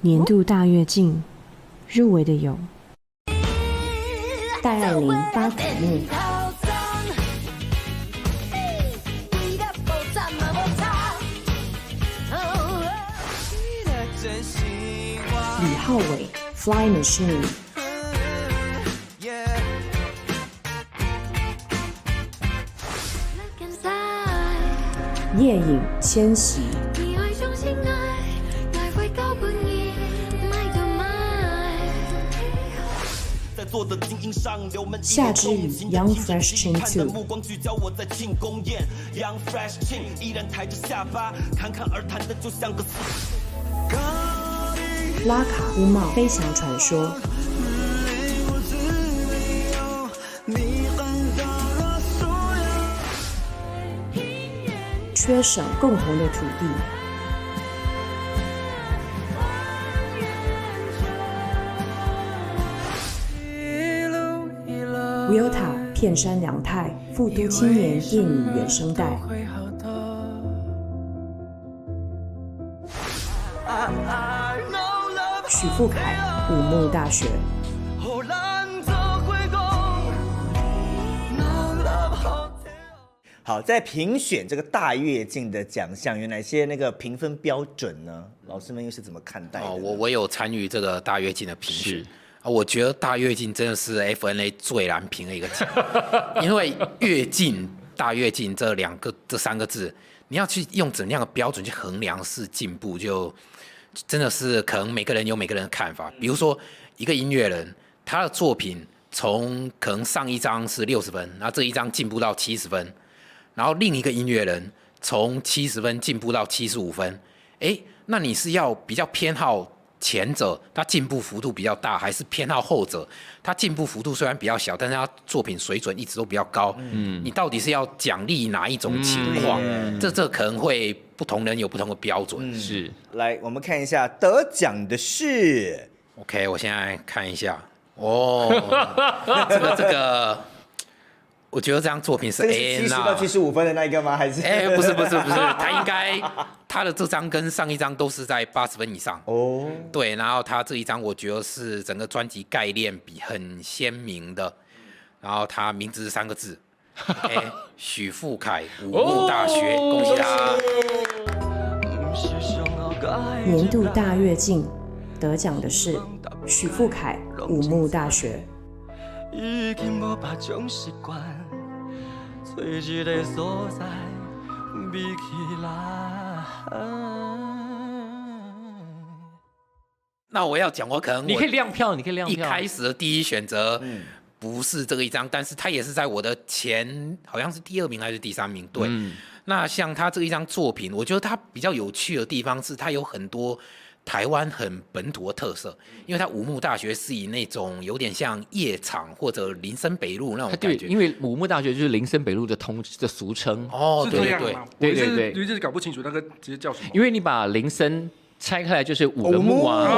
年度大躍進入圍的有戴愛玲《巴可木》、呂浩偉《Fly Machine》、葉穎《千禧》、夏之禹《Young Fresh Chin Two》、拉卡烏帽《飛翔傳說》、缺省共同的土地、Ryota 片山涼太富都青年電影原聲帶。許富凱，武木大學。好，在評選這個大躍進的獎項，有哪些那個評分標準呢？老師們又是怎麼看待的？哦，我有參與這個大躍進的評選啊，我覺得大躍進真的是 FNA 最難評的一個獎，因為躍進、大躍進這兩個、這三個字，你要去用怎樣的標準去衡量是進步，就真的是可能每個人有每個人的看法。比如說一個音樂人，他的作品從可能上一張是60分，那這一張進步到70分，然後另一個音樂人從70分進步到75分，欸，那你是要比較偏好前者，他進步幅度比較大，還是偏好後者？他進步幅度雖然比較小，但是他作品水準一直都比較高。你到底是要獎勵哪一種情況？這可能會不同人有不同的標準。是。來，我們看一下得獎的是，OK，我現在看一下，哦，這個。我覺得這張作品是 A 70到75分的那一個嗎？還是？欸，不是不是不是，他應該他的這張跟上一張都是在80分以上。哦，對，然後他這一張我覺得是整個專輯概念比很鮮明的，然後他名字是三個字，欸，許富凱，武木大學，恭喜他。年度大躍進得獎的是許富凱，武木大學。已經無別種習慣，找一個所在秘起來。那我要講，我可能你可以亮票，你可以亮票。一開始的第一選擇不是這個一張，但是他也是在我的前，好像是第二名還是第三名。對，那像他這一張作品，我覺得他比較有趣的地方是，他有很多台灣很本土的特色，因為他武木大學是以那種有點像夜場或者林森北路那種感覺。對，因為武木大學就是林森北路的通的俗稱。哦，對對對對對對，我一直搞不清楚那個直接叫什麼。因為你把林森拆開來就是五個木啊。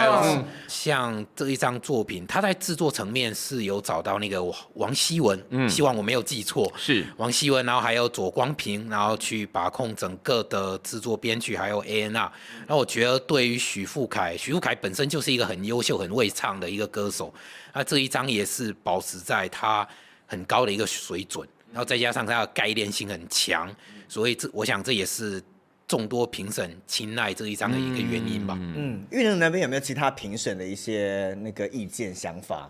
哦，像這一張作品，他在製作層面是有找到那個王希文，希望我沒有記錯，是王希文，然後還有左光平，然後去把控整個的製作編曲，還有 A&R。那我覺得對於許富凱，許富凱本身就是一個很優秀、很會唱的一個歌手，那這一張也是保持在他很高的一個水準，然後再加上他的概念性很強，所以這我想這也是眾多評審青睞這一張的一個原因吧。嗯，玉能那邊有沒有其他評審的一些那個意見想法？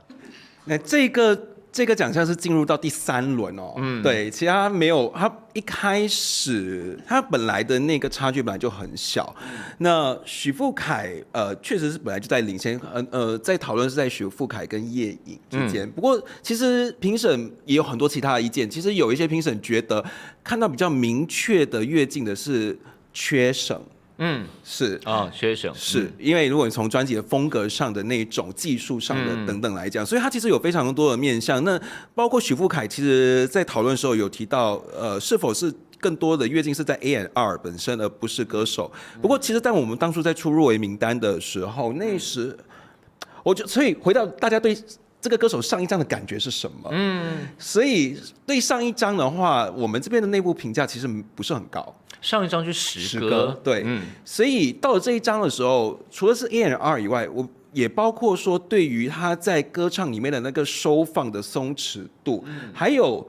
那這個獎項是進入到第三輪哦。對，其他沒有，他一開始他本來的那個差距本來就很小。那許富凱確實是本來就在領先，在討論是在許富凱跟葉穎之間。不過其實評審也有很多其他的意見。其實有一些評審覺得看到比較明確的躍進的是缺省，是啊，缺省是因為如果你從專輯的風格上的那種技術上的等等來講，所以它其實有非常多的面向。那包括許富凱，其實在討論的時候有提到，是否是更多的躍進是在 A&R 本身，而不是歌手。不過其實，當我們當初在出入圍名單的時候，那時我就所以回到大家對这个歌手上一张的感觉是什么？所以对上一张的话，我们这边的内部评价其实不是很高。上一张是十歌，对，所以到了这一张的时候，除了是 A and R 以外，我也包括说对于他在歌唱里面的那个收放的松弛度，还有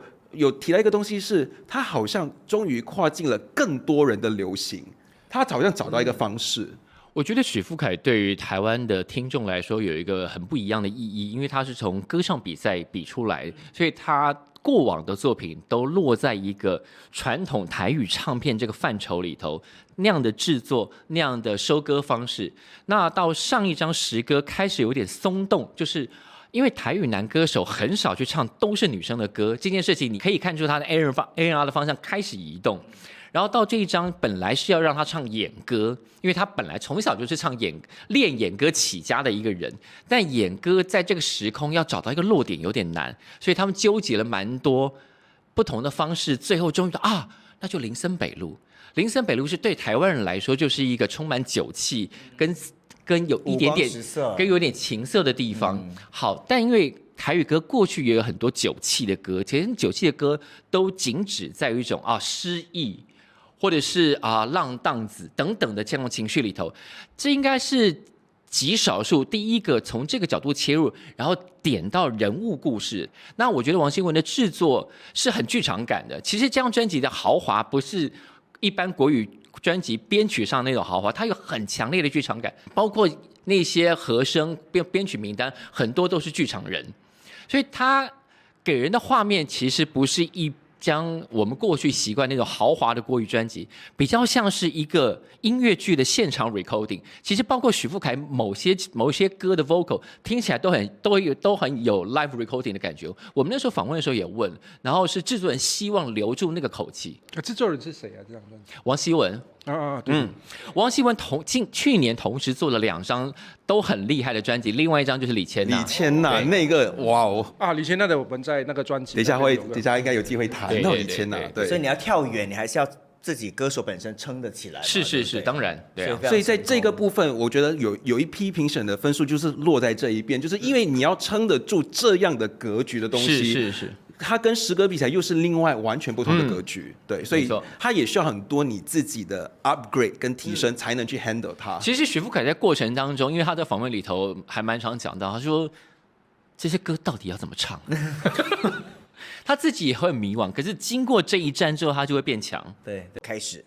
提到一个东西是，他好像终于跨进了更多人的流行，他好像找到一个方式。我觉得许富凯对于台湾的听众来说有一个很不一样的意义，因为他是从歌唱比赛比出来，所以他过往的作品都落在一个传统台语唱片这个范畴里头，那样的制作，那样的收歌方式。那到上一张十歌开始有点松动，就是因为台语男歌手很少去唱都是女生的歌，这件事情你可以看出他的 A&R 的方向开始移动。然后到这一张本来是要让他唱演歌，因为他本来从小就是唱演练演歌起家的一个人，但演歌在这个时空要找到一个落点有点难，所以他们纠结了蛮多不同的方式，最后终于啊，那就林森北路。林森北路是对台湾人来说就是一个充满酒气跟有一点点跟有点情色的地方。好，但因为台语歌过去也有很多酒气的歌，其实酒气的歌都仅止在于一种啊失意，或者是啊浪荡子等等的这种情绪里头，这应该是极少数第一个从这个角度切入，然后点到人物故事。那我觉得王希文的制作是很剧场感的。其实这张专辑的豪华不是一般国语专辑编曲上那种豪华，它有很强烈的剧场感，包括那些和声编曲名单很多都是剧场人，所以他给人的画面其实不是一将我们过去习惯那种豪华的国语专辑，比较像是一个音乐剧的现场 recording。其实包括许富凯某些歌的 vocal 听起来都很有 live recording 的感觉。我们那时候访问的时候也问，然后是制作人希望留住那个口气。制作人是谁啊？这张专辑？王希文。啊啊，对。王希文去年同时做了两张都很厉害的专辑，另外一张就是李千娜。李千娜那个哇哦。啊，李千娜的我们在那个专辑，等一下应该有机会谈到李千娜。对，所以你要跳远，你还是要自己歌手本身撑得起来。是是是，当然。对。所以在这个部分，我觉得有一批评审的分数就是落在这一边，就是因为你要撑得住这样的格局的东西。它跟十歌比起来，又是另外完全不同的格局，对，所以它也需要很多你自己的 upgrade 跟提升，才能去 handle 它。其实许富凯在过程当中，因为他在访问里头还蛮常讲到，他说这些歌到底要怎么唱，他自己也会迷惘。可是经过这一战之后，他就会变强。对，开始。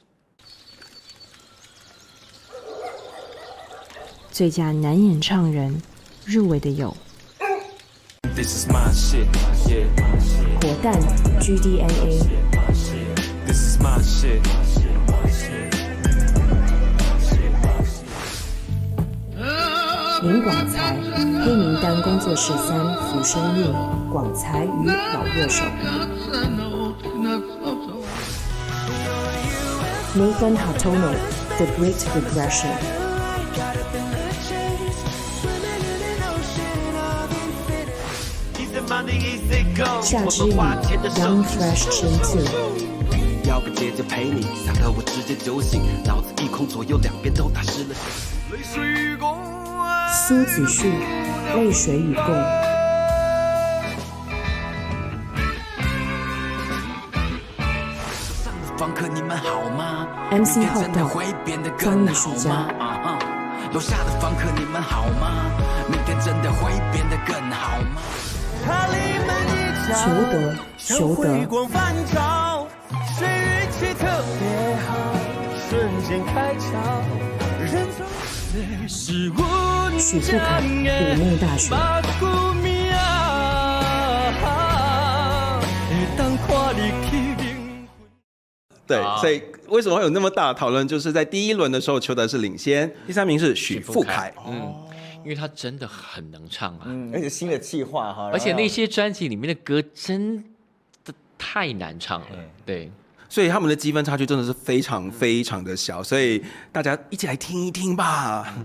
最佳男演唱人入围的有。 This is my shit, yeah. 火蛋 GDNA。 This is my shit. 林广才，黑名单工作室三，浮生韵，广才与老乐手。Nathan Hartono, The Great Regression。夏之雨，Young Fresh Chin Two。要个姐姐陪你，撒个我直接酒醒，脑子一空，左右两边都打湿了。苏子旭，泪水与共。MC 浩道，张艺术家。楼下的房客你们好吗？明天真的会变得更好吗？裘德，裘德。许富凯，武木大学。对，所以为什么会有那么大的讨论？就是在第一轮的时候，裘德是领先，第三名是许富凯。因为他真的很能唱啊，而且新的企划哈，而且那些专辑里面的歌真的太难唱了，对，所以他们的积分差距真的是非常非常的小，所以大家一起来听一听吧。